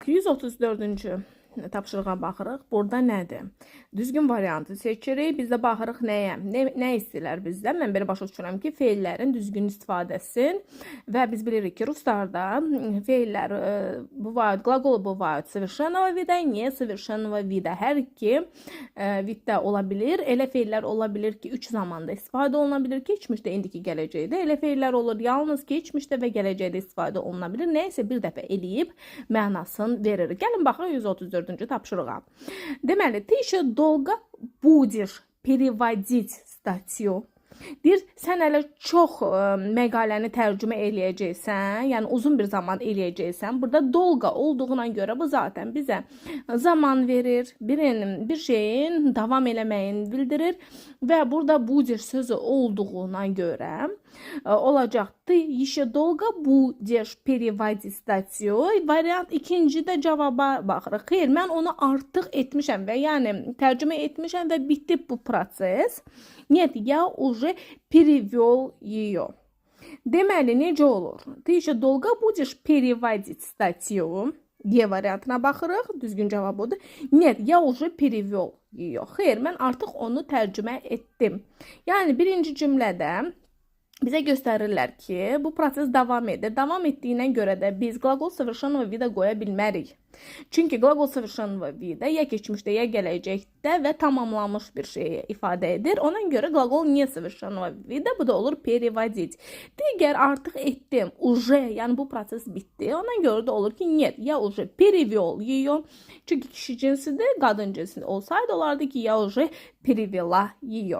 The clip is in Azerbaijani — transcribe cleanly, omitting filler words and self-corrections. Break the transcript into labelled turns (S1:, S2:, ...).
S1: 134-cü tapşırığa baxırıq. Burada nədir? Düzgün variantı seçirik. Biz də baxırıq nəyə? Nə istəyirlər bizdən? Mən belə başa düşürəm ki, feillərin düzgün istifadəsini və biz bilirik ki, ruslarda feillər бывают, глаголы бывают совершенного вида, несовершенного вида. Hər iki viddə ola bilir. Elə feillər ola bilir ki, üç zamanda istifadə oluna bilir, keçmişdə, indiki, gələcəkdə. Elə feillər olur yalnız keçmişdə və gələcəkdə istifadə oluna bilir. Nə isə bir dəfə eləyib mənasını verir. Gəlin baxaq 134-cü tapşırığa. Deməli, ты еще долго будешь переводить статью. Deyir, sən hələ çox məqaləni tərcümə eləyəcəksən, yəni uzun bir zaman eləyəcəksən. Burada долго olduğuna görə bu zaten bizə zaman verir, bir şeyin davam eləməyini bildirir və burada будешь sözü olduğuna görə olacaq. Ты еще долго будешь переводить статью. Variant ikincidə cavaba baxırıq. Xeyr, mən onu artıq etmişəm və yəni tərcümə etmişəm və bitdi bu proses. Нет, я уже перевел ее. Deməli, necə olur? Ты еще долго будешь переводить статью? G variantına baxırıq. Düzgün cavab odur. Нет, я уже перевел ее. Xeyr, mən artıq onu tərcümə etdim. Yəni birinci cümlədə bizə göstərirlər ki, bu proses davam edir. Davam etdiyinə görə də biz глагол совершенного вида qoya bilmərik. Çünki глагол совершенного вида ya keçmişdə, ya gələcəkdə və tamamlanmış bir şeyi ifadə edir. Ona görə глагол несовершенного вида, bu da olur переводить. Digər artıq etdim, уже, yəni bu proses bitdi. Ona görə də olur ki, нет, я уже перевел ее. Çünki kişi cinsidir, qadın cinsi olsaydı olardı ki, я уже перевела ее.